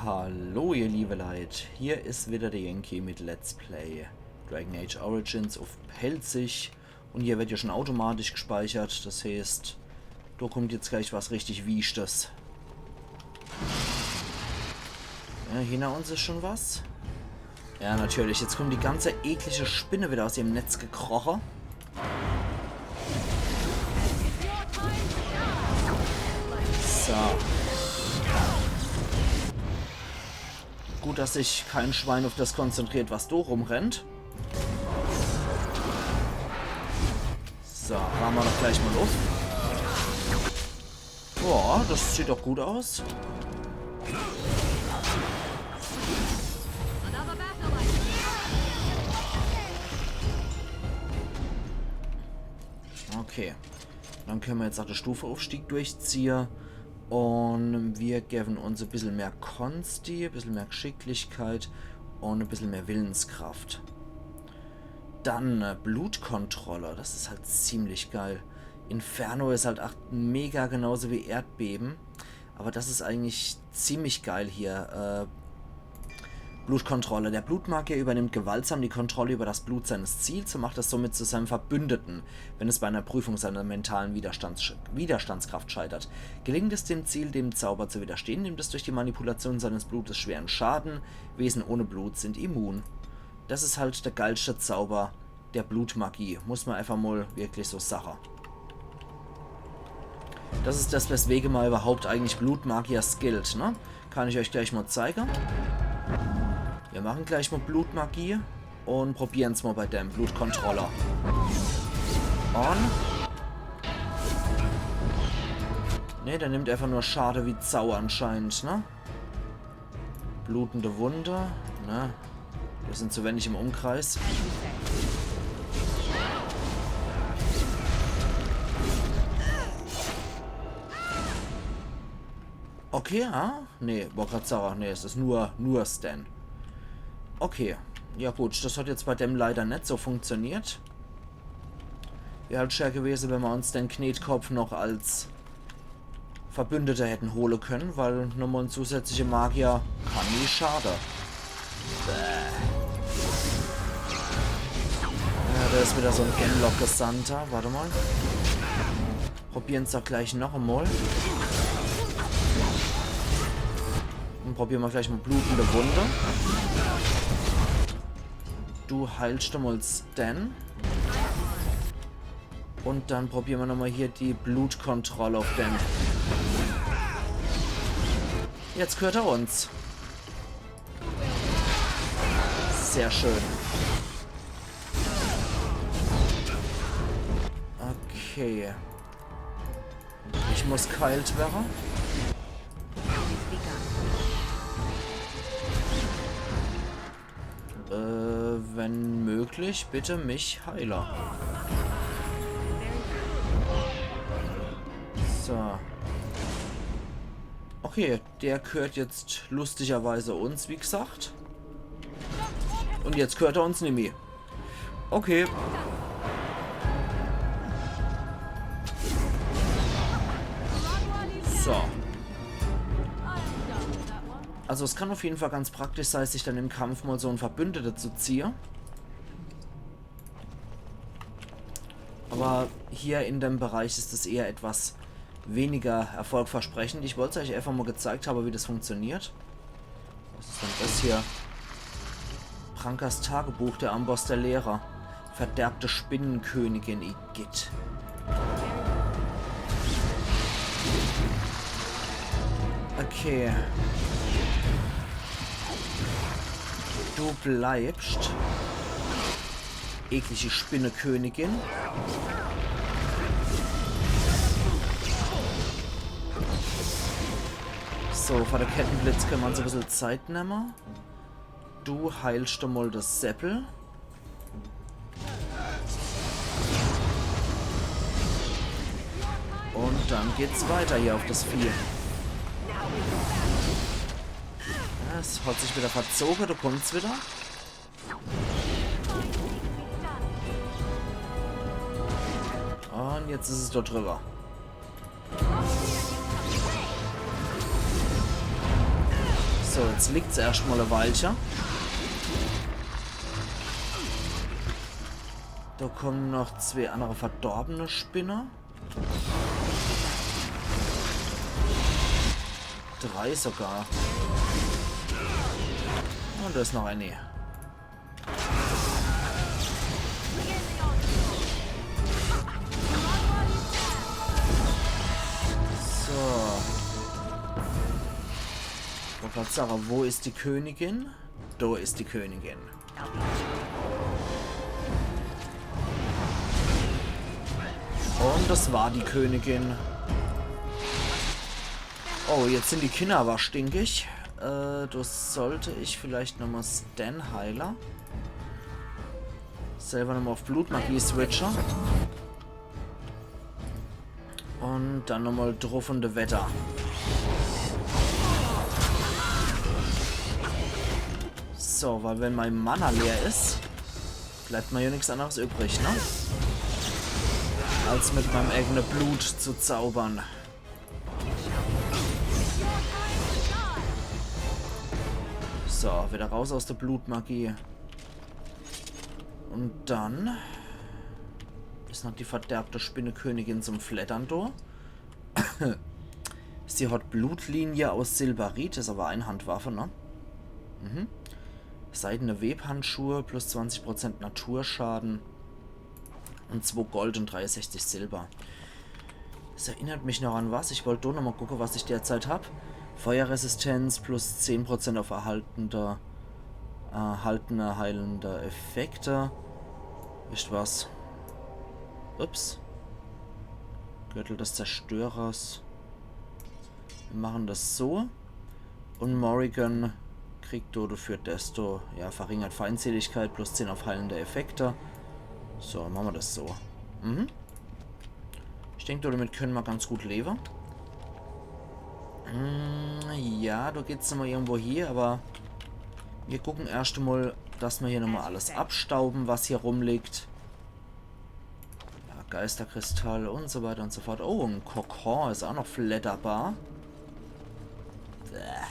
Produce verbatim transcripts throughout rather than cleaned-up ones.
Hallo ihr liebe Leit, hier is wieder der Yankee mit Let's Play Dragon Age Origins uff Pälzisch. Und hier wird ja schon automatisch gespeichert, das heißt, da kommt jetzt gleich was richtig Wichtiges. Ja, hinter uns is schon was. Ja, natürlich, jetzt kommt die ganze eklige Spinne wieder aus ihrem Netz gekroche. So. Gut, dass sich kein Schwein auf das konzentriert, was da rumrennt. So, ramme mer doch gleich mal auf. Boah, das sieht doch gut aus. Okay. Dann können wir jetzt auch den Stufeaufstieg durchziehen. Und wir geben uns ein bisschen mehr Konsti, ein bisschen mehr Geschicklichkeit und ein bisschen mehr Willenskraft. Dann äh, Blutkontrolle, das ist halt ziemlich geil. Inferno ist halt auch mega genauso wie Erdbeben. Aber das ist eigentlich ziemlich geil hier. Äh, Blutkontrolle. Der Blutmagier übernimmt gewaltsam die Kontrolle über das Blut seines Ziels und macht es somit zu seinem Verbündeten, wenn es bei einer Prüfung seiner mentalen Widerstands Widerstandskraft scheitert. Gelingt es dem Ziel, dem Zauber zu widerstehen, nimmt es durch die Manipulation seines Blutes schweren Schaden. Wesen ohne Blut sind immun. Das ist halt der geilste Zauber der Blutmagie. Muss man einfach mal wirklich so sagen. Das ist das, weswegen man überhaupt eigentlich Blutmagier skillt, ne? Kann ich euch gleich mal zeigen. Wir machen gleich mal Blutmagie und probieren's mal bei dem Blutkontroller. Und ne, der nimmt einfach nur Schade wie Sau anscheinend, ne? Blutende Wunde, ne? Wir sind zu wenig im Umkreis. Okay, ah? Nee, wollt grad sagen, nee, es ist nur, nur Sten. Okay, ja gut, das hat jetzt bei dem leider nicht so funktioniert. Wär halt schön gewesen, wenn wir uns den Knetkopf noch als Verbündete hätten holen können, weil nochmal ein zusätzlicher Magier kann nie schaden. Bäh. Ja, da ist wieder so ein Genlock-Gesandter. Warte mal. Probieren's doch gleich noch einmal. Und probieren wir gleich mal blutende Wunde. Du heilst schon mal Sten. Und dann probieren wir nochmal hier die Blutkontrolle auf den. Jetzt gehört er uns. Sehr schön. Okay. Ich muss geheilt werden. Äh, wenn möglich, bitte mich heile. So. Okay, der gehört jetzt lustigerweise uns, wie gesagt. Und jetzt gehört er uns nimmi. Okay. So. Also es kann auf jeden Fall ganz praktisch sein, sich dann im Kampf mal so einen Verbündeten zu ziehen. Aber hier in dem Bereich ist es eher etwas weniger erfolgversprechend. Ich wollte euch einfach mal gezeigt haben, wie das funktioniert. Was ist denn das hier? Brankas Tagebuch, der Amboss der Lehrer. Verderbte Spinnenkönigin, igitt. Okay. Du bleibst. Eklige Spinnekönigin. So, vor der Kettenblitz können wir uns ein bisschen Zeit nehmen. Du heilst schon mal das Seppel. Und dann geht's weiter hier auf das Vieh. Ja, es hat sich wieder verzogen, du kommst wieder. Und jetzt ist es dort drüber. So, So, jetzt liegt's erscht mol e Weilche. Do kommen noch zwee annere verdorbene Spinner. Drei sogar. Un do is noch eine. So. Ich wollt grad sage, wo is die Königin? Do is die Königin. Un das war die Königin. Oh, jetzt sin die Kinner awwer stinkig. Äh, do sollt ich vielleicht nochmol Sten heile. Selwer nochmol uff Blutmagie switche. Un dann nochmol druff un weiter. So, weil wenn mei Mana leer is, bleibt mer jo nix anneres übrig, ne? Als mit meim eigene Blut zu zaubere. So, wieder raus aus der Blutmagie. Un dann is noch die verderbte Spinnekönigin zum Fleddern do. Sie hat Blutlinie aus Silberit, is awwer Einhandwaffe, ne? Mhm. Seidene Webhandschuhe, plus zwanzig Prozent Naturschaden. Un zwo Gold un dreiesechzig Silber. Das erinnert mich noch an was. Ich wollt do nochmol gucke, was ich derzeit hab. Feuerresistenz plus zehn Prozent auf erhaltende, erhaltene heilende Effekte. Wisst was? Ups. Gürtel des Zerstörers. Mir mache das so. Un Morrigan kriegt do dafür desto, ja, verringert Feindseligkeit, plus zehn auf heilende Effekte. So, mache mer das so. Mhm. Ich denk, damit könne mer ganz gut lewe. Mm, ja, do geht's nochmol irgendwo hie, awwer mir gucken erscht mol, dass mer hier nochmol alles abstauben, was hier rumliegt. Ja, Geisterkristall un so weiter un so fort. Oh, en Kokon is aa noch fledderbar. Bäh.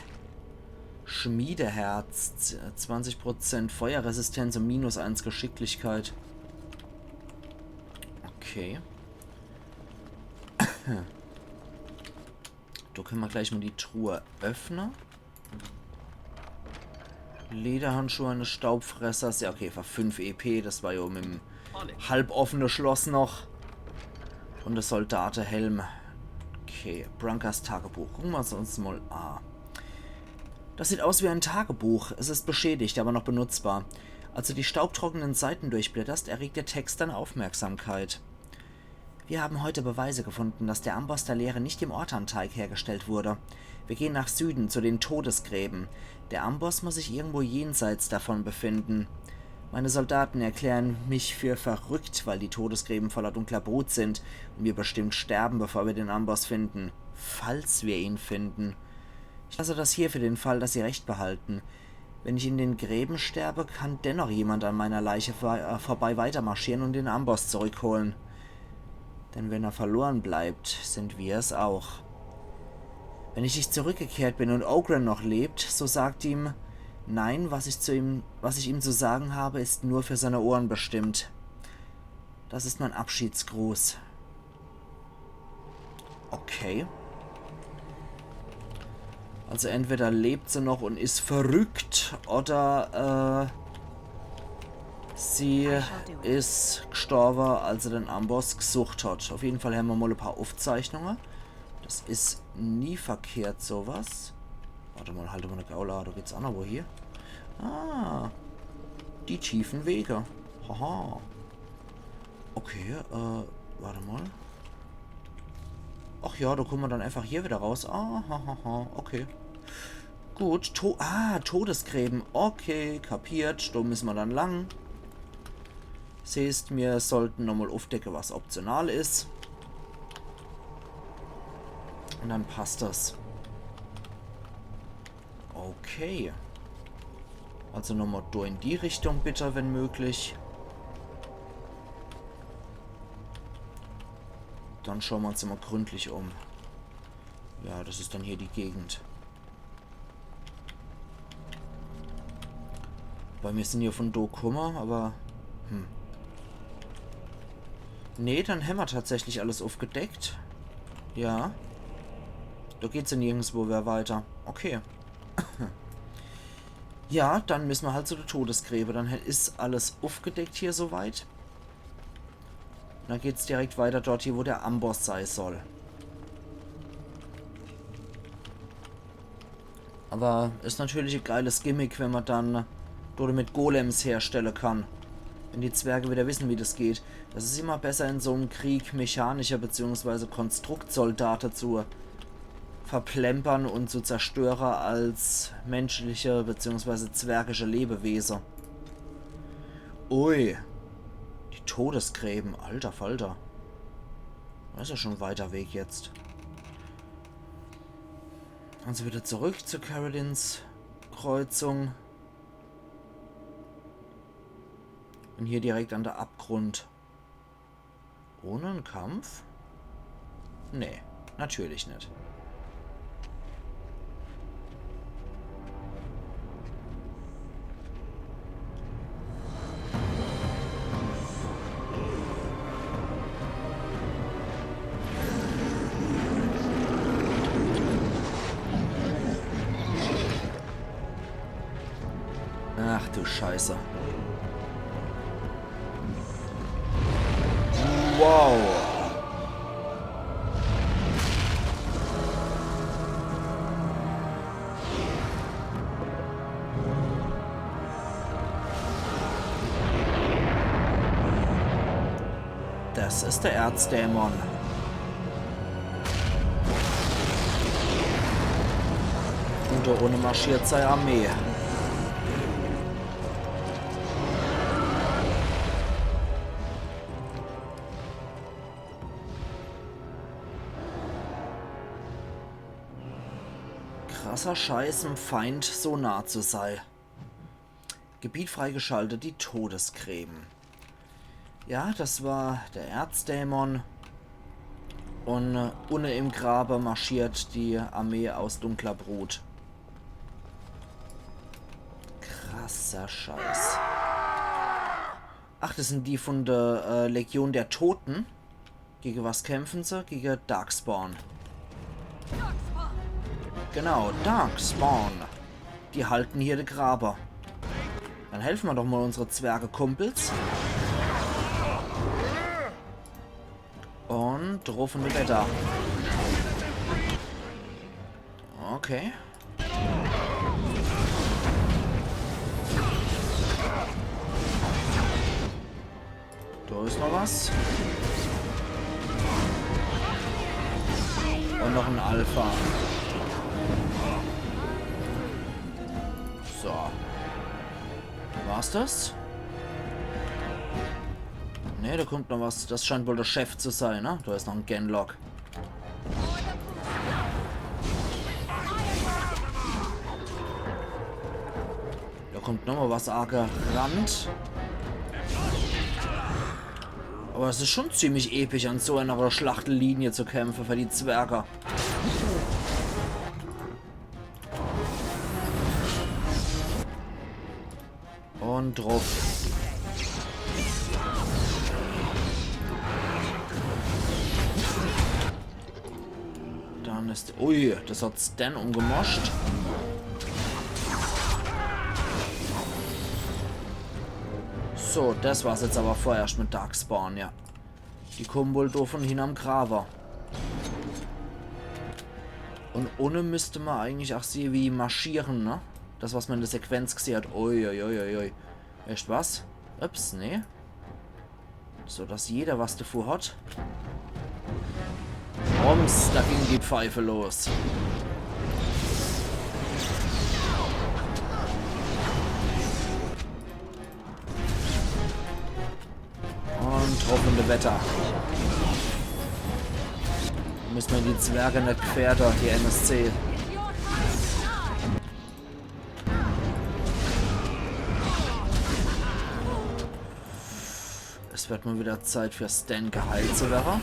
Schmiedeherz, z-, zwanzig Prozent Feuerresistenz un minus eins Geschicklichkeit. Okay. Do könne mer gleich mol die Truhe öffne. Lederhandschuhe eines Staubfressers. Ja, okay, war fünf E P. Das war jo mit em halboffene Schloss noch. Un de Soldatehelm. Okay, Brankas Tagebuch. Gucke mer uns mol a. Das sieht aus wie ein Tagebuch. Es ist beschädigt, aber noch benutzbar. Als du die staubtrockenen Seiten durchblätterst, erregt der Text deine Aufmerksamkeit. Wir haben heute Beweise gefunden, dass der Amboss der Leere nicht im Ortan-Teig hergestellt wurde. Wir gehen nach Süden, zu den Todesgräben. Der Amboss muss sich irgendwo jenseits davon befinden. Meine Soldaten erklären mich für verrückt, weil die Todesgräben voller dunkler Brut sind und wir bestimmt sterben, bevor wir den Amboss finden. Falls wir ihn finden. Ich lasse das hier für den Fall, dass Sie recht behalten. Wenn ich in den Gräben sterbe, kann dennoch jemand an meiner Leiche vor-, äh, vorbei weitermarschieren und den Amboss zurückholen. Denn wenn er verloren bleibt, sind wir es auch. Wenn ich nicht zurückgekehrt bin und Ogryn noch lebt, so sagt ihm: „Nein, was ich zu ihm, was ich ihm zu sagen habe, ist nur für seine Ohren bestimmt.“ Das ist mein Abschiedsgruß. Okay. Also entweder lebt se noch un is verrückt, oder, äh, sie is gstorwe, als se den Amboss gsucht hat. Uff jeden Fall hämmer mol e paar Uffzeichnunge. Das is nie verkehrt, so was. Wart mol, halt mol e Gaul a, do geht's aa noch wo hie. Ah, die tiefen Wege. Haha. Okay, äh, wart mol. Ach ja, do kumme mer dann einfach hier wieder raus. Ah, ha, ha, ha. Okay. Gut, To-, ah, Todesgräben. Okay, kapiert. Do misse mer dann lang. Siehscht, mir sollte nochmol uffdecke, was optional is. Un dann passt das. Okay. Also nochmol do in die Richtung bitte, wenn möglich. Dann schaue mer uns mol gründlich um. Ja, das is dann hier die Gegend. Weil mir sin jo vun do kumme, awwer... Hm. Nee, dann hämmer tatsächlich alles uffgedeckt. Ja. Do geht's jo nirgendswo mehr weiter. Okay. Ja, dann misse mer halt zu de Todesgräbe. Dann hä-, is alles uffgedeckt hier soweit. Dann geht's direkt weiter dort hier, wo de Amboss sei soll. Awwer is natürlich e geiles Gimmick, wenn mer dann domit Golems herstelle kann. Wenn die Zwerge widder wisse, wie des geht. Des is immer besser in so'm Krieg, mechanische beziehungsweise Konstruktsoldate zu verplempere un zu zerstöre als menschliche beziehungsweise zwergische Lebewese. Ui. Die Todesgräben, alter Falter. Des is jo schun e weiter Weg jetzt. Also widder zurück zu Caridins Kreuzung. Un hier direkt an de Abgrund. Ohne en Kampf? Nee, natürlich net. Ach du Scheiße. Wow. Des is de Erzdämon. Un do unne marschiert sei Armee. Krasser Scheiß, em Feind so nah zu sei. Gebiet freigeschaltet, die Todesgräben. Ja, des war de Erzdämon. Un, äh, unne im Grabe marschiert die Armee aus dunkler Brut. Krasser Scheiß. Ach, des sin die vun de, äh, Legion der Toten. Gege was kämpfe se? Gege Darkspawn. Genau, Darkspawn. Die halte hier de Grabe. Dann helfe mer doch mol unsere Zwergekumpels. Un druff in de Wetter. Okay. Do is noch was. Un noch en Alpha. So. War's des? Nee, do kummt noch was. Des scheint wohl de Chef zu sei, ne? Do is noch en Genlock. Do kummt nochmol was agerannt. Awwer es is schun ziemlich episch, an so enere Schlachtlinie zu kämpfe für die Zwerge. Un druff. Dann is... Ui, des hat Sten umgemoscht. So, des war's jetzt awwer vorerscht mit Darkspawn, ja. Die kummen wohl do vun hinnerm Grawe. Un unne misst mer eigentlich ach sehe, wie marschiere, ne? Des, was mer in de Sequenz gsehe hat. Ui, ui, ui, ui, ui. Echt was? Ups, nee. So, dass jeder was devun hat. Rums, do ging die Pfeife los. Un druff in de Wetter. Misse mer die Zwerge net gfährde, die N S C. Es werd mol widder Zeit, für Sten geheilt zu werre.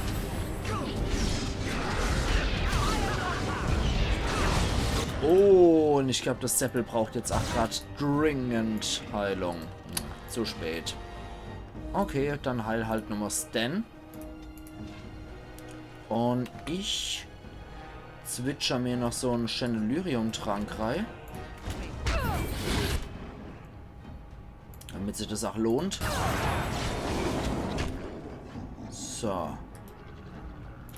Oh, Und ich glaub, das Seppel braucht jetzt ach grad dringend Heilung. Hm, zu spät. Okay, dann heil halt nochmal Sten. Und ich zwitscher mir noch so en Chandelirium-Trank rei. Damit sich das auch lohnt. So.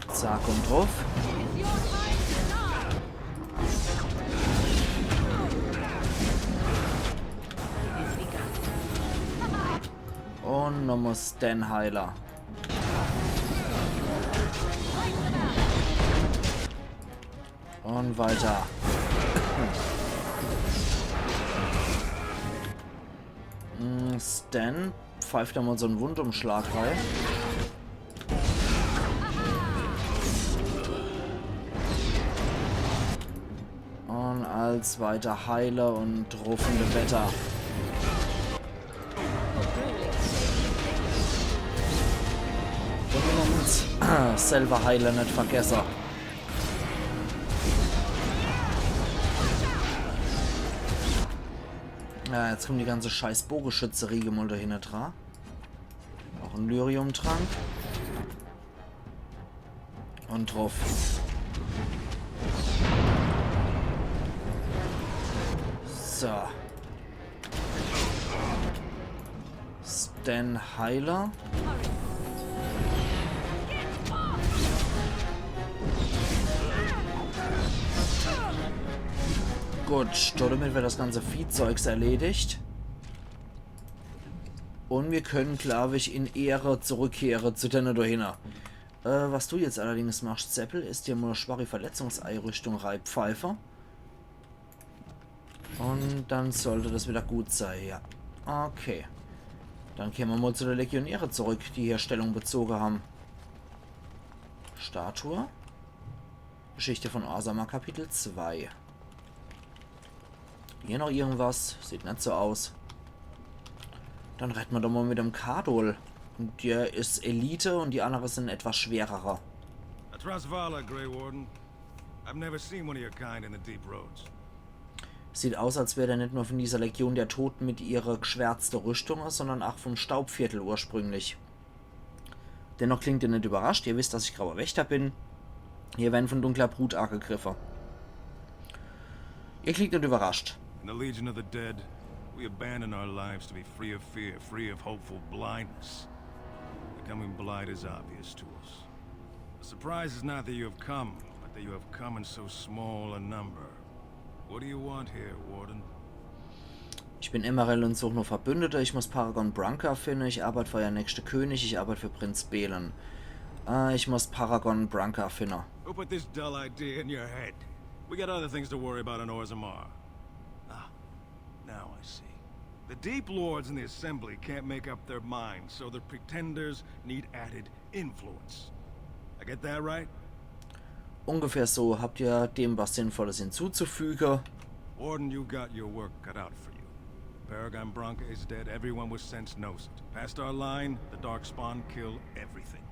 Zack und druff. Und nochmal Sten Heiler. Und weiter. Mm, Sten pfeift da mal so en Wundumschlag rei. Und als weiter heile und druff in de Wetter. Und selber heile net vergesse. Ja, jetzt kommt die ganze scheiß Bogeschützeriege mal dahinter dra. Noch en Lyrium-Trank. Und druff. So. Sten Heiler. Gut, damit wär das ganze Viehzeugs erledigt. Und wir können, glaub ich, in Ehre zurückkehre zu denne dahinter. Äh, was du jetzt allerdings machst, Seppel, is dir mal schwache Verletzungseinrüstung reipfeife. Und dann sollte das wieder gut sei, ja. Okay. Dann kehren wir mal zu de Legionäre zurück, die hier Stellung bezoge haben. Statue. Geschichte von Orzammar, Kapitel zwei. Hier noch irgendwas? Sieht net so aus. Dann redde mer doch mal mit dem Kardol. Und der is Elite und die annere sind etwas schwerere. I trust Vala, Grey Warden. I've never seen one of your kind in the deep roads. Sieht aus, als wär der net nur von dieser Legion der Toten mit ihrer geschwärzte Rüstung, sondern ach vom Staubviertel ursprünglich. Dennoch klingt ihr net überrascht. Ihr wisst, dass ich Grauer Wächter bin. Ihr werdet von dunkler Brut angegriffe. Ihr klingt net überrascht. In the Legion of the Dead, we abandon our lives to be free of fear, free of hopeful blindness. Becoming blind is obvious to us. The surprise is not that you have come, but that you have come in so small a number. What do you want here, Warden? Ich bin Emerald und such nur Verbündete. Ich muss Paragon Branka finden. Ich arbeite für euren nächsten König. Ich arbeite für Prinz Bhelen. Äh, ich muss Paragon Branka finden. Who put this dull idea in your head? We got other things to worry about in Orzammar. Ah, now I see. The Deep Lords in the Assembly can't make up their minds, so the Pretenders need added influence. I get that right? Ungefähr so. Habt ihr dem was Sinnvolles hinzuzufügen? Warden, you got your work cut out for you. Paragon Branka is dead. Everyone with sense knows it. Past our line, the Darkspawn kill everything.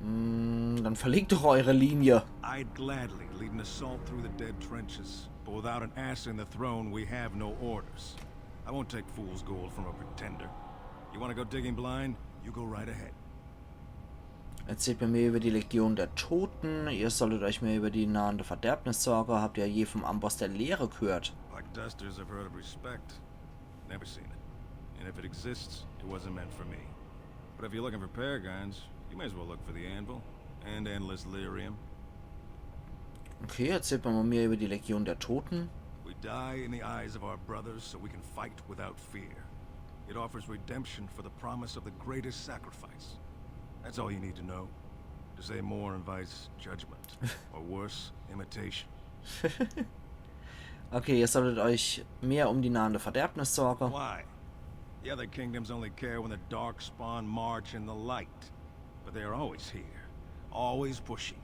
Mm, dann verlegt doch eure Linie. I'd gladly lead an assault through the dead trenches, but without an ass in the throne, we have no orders. I won't take fool's gold from a pretender. You want to go digging blind? You go right ahead. Erzählt mir mehr über die Legion der Toten. Ihr solltet euch mehr über die nahende Verderbnis sorgen. Habt ihr je vom Amboss der Leere gehört? Black Dusters I've heard of, respect. Never seen it. And if it exists, it wasn't meant for me. But if you're looking for paragons, you may as well look for the anvil and endless lyrium. Okay, erzählt mir mal mehr über die Legion der Toten. We die in the eyes of our brothers so we can fight without fear. It offers redemption for the promise of the greatest sacrifice. That's all you need to know. To say more invites judgment, or worse, imitation. Okay, ihr solltet euch mehr um die nahende Verderbnis sorgen. Why? The other kingdoms only care when the Darkspawn march in the light. But they are always here, always pushing.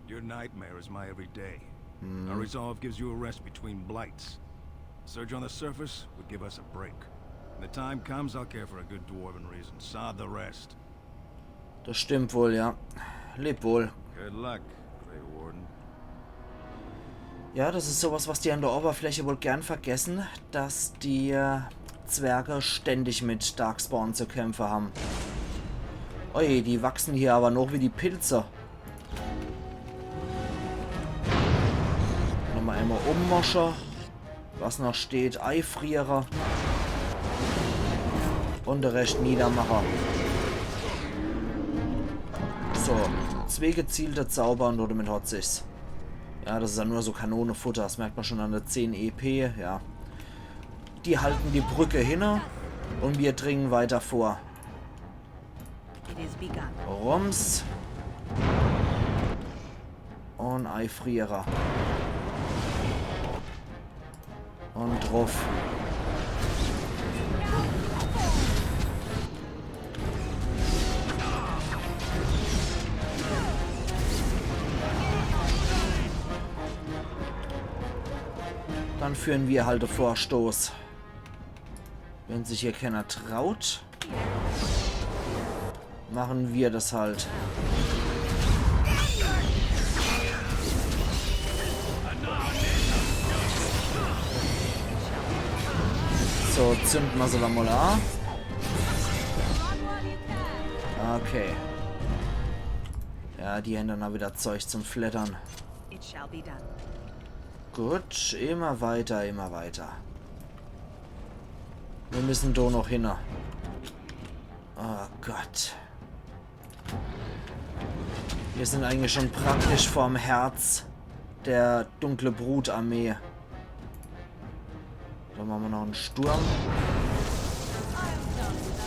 Your nightmare is my everyday. Our resolve gives you a rest between blights. Surge on the surface would give us a break. When the time comes, I'll care for a good dwarven reason. Sod the rest. Das stimmt wohl, ja. Leb wohl. Good luck, Grey Warden. Ja, das is sowas, was die an der Oberfläche wohl gern vergessen, dass die äh, Zwerge ständig mit Darkspawn zu kämpfen haben. Ui, die wachsen hier aber noch wie die Pilze. Nochmal einmal ummosche. Was noch steht, eifriere. Und der Rest niedermache. So, zwee gezielte Zauber und damit hat sich's. Ja, das is ja nur so Kanonefutter, das merkt man schon an der zehn E P, ja. Die halten die Brücke hinne und wir dringen weiter vor. It is begun. Rums. Und eifriere. Und druff. Dann führen wir halt de Vorstoß. Wenn sich hier keiner traut, machen wir das halt. So, zünden wir se dann mal an. Okay. Ja, die haben dann auch wieder Zeug zum Fleddern. It shall be done. Gut, immer weiter, immer weiter. Wir müssen do noch hin. Oh Gott. Wir sind eigentlich schon praktisch vorm Herz der dunkle Brutarmee. Da machen wir noch einen Sturm.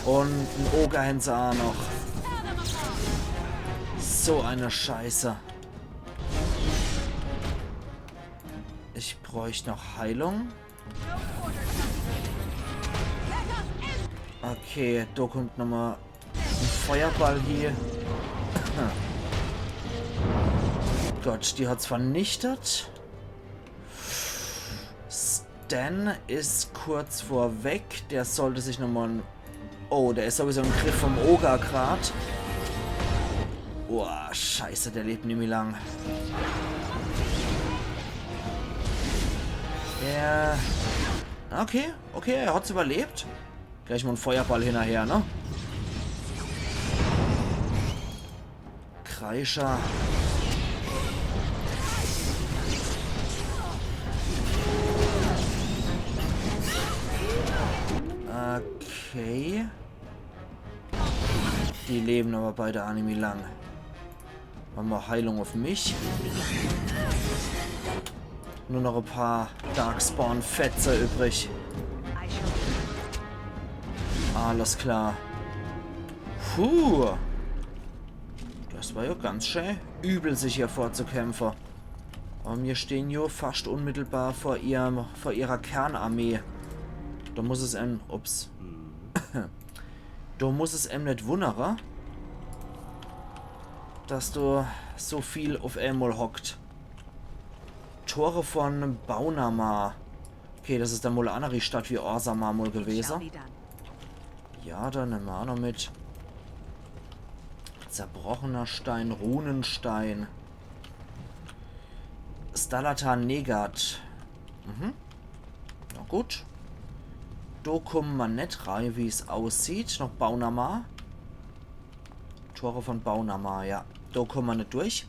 Und ein Oger haben sie auch noch. So eine Scheiße. Ich bräuchte noch Heilung. Okay, da kommt nochmal ein Feuerball hier. Gott, die hat's vernichtet. Sten is kurz vorweg. Der sollte sich nochmal ein... Oh, der is sowieso im Griff vom Oger grad. Boah, scheiße, der lebt nimmi lang. Ja. Okay, okay, er hat's überlebt. Gleich mal ein Feuerball hinterher, ne? Kreischer. Okay. Die leben aber beide nimmi lang. Machen wir Heilung auf mich. Nur noch ein paar Darkspawn-Fetze übrig. Alles klar. Puh. Das war ja ganz schön übel, sich hier vorzukämpfen. Aber wir stehen ja fast unmittelbar vor ihrem, vor ihrer Kernarmee. Da muss es em, ups. Da muss es em net wunnere, dass do so viel auf einmal hockt. Tore von Baunama. Okay, das is dann wohl eine andere Stadt wie Orzammar mal gewesen. Ja, dann nehmen wir auch noch mit. Zerbrochener Stein, Runenstein. Stalata Negat. Mhm. Na gut. Do kommen wir net rein, wie's aussieht. Noch Baunama. Tore von Baunama, ja. Do kommen wir net durch.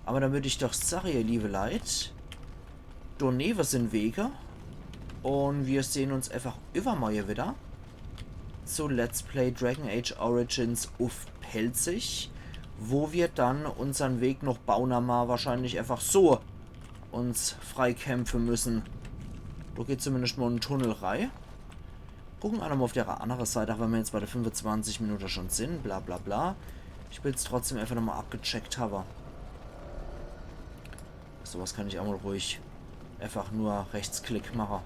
Aber dann würd ich doch sagen, ihr liebe Leit, do newe sind Wege. Und wir sehen uns einfach übermorgen wieder zu Let's Play Dragon Age Origins uff Pälzisch, wo wir dann unsern Weg noch Baunama wahrscheinlich einfach so uns freikämpfen müssen. Do geht zumindest mal ein Tunnel rein. Gucken wir nochmal auf der anderen Seite, auch wenn wir jetzt bei der fünfundzwanzig Minuten schon sind, bla bla bla. Ich will's trotzdem einfach nochmal abgecheckt haben. Sowas kann ich auch mal ruhig einfach nur Rechtsklick machen.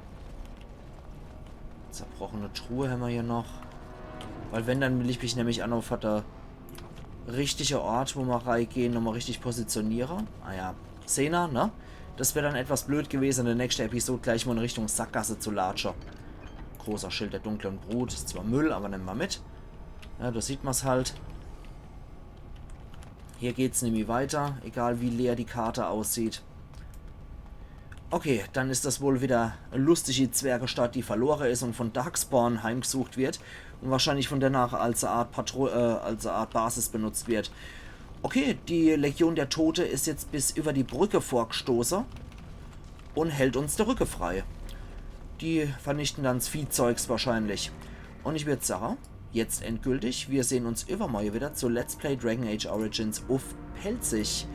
Zerbrochene Truhe haben wir hier noch. Weil wenn, dann will ich mich nämlich auch noch vor der richtige Ort, wo wir reingehen, nochmal richtig positionieren. Ah ja, Zehner, ne? Das wär dann etwas blöd gewesen, in der nächsten Episode gleich mal in Richtung Sackgasse zu latschen. Großer Schild der dunklen Brut, ist zwar Müll, aber nehmen wir mit. Ja, da sieht man's halt. Hier geht's nämlich weiter, egal wie leer die Karte aussieht. Okay, dann is das wohl wieder e lustige Zwergestadt, die verlore is und von Darkspawn heimgesucht wird und wahrscheinlich von danach als e Art Patro äh, als e Art Basis benutzt wird. Okay, die Legion der Tote is jetzt bis über die Brücke vorgestoße und hält uns de Rücke frei. Die vernichten dann 's Viehzeugs wahrscheinlich. Und ich würd sagen, jetzt endgültig, wir sehen uns übermorgen wieder zu Let's Play Dragon Age Origins uff Pälzisch.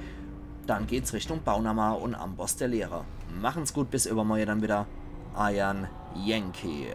Dann geht's Richtung Baunama und Amboss der Leere. Machen's gut, bis übermorgen dann wieder. Eiern Yankee.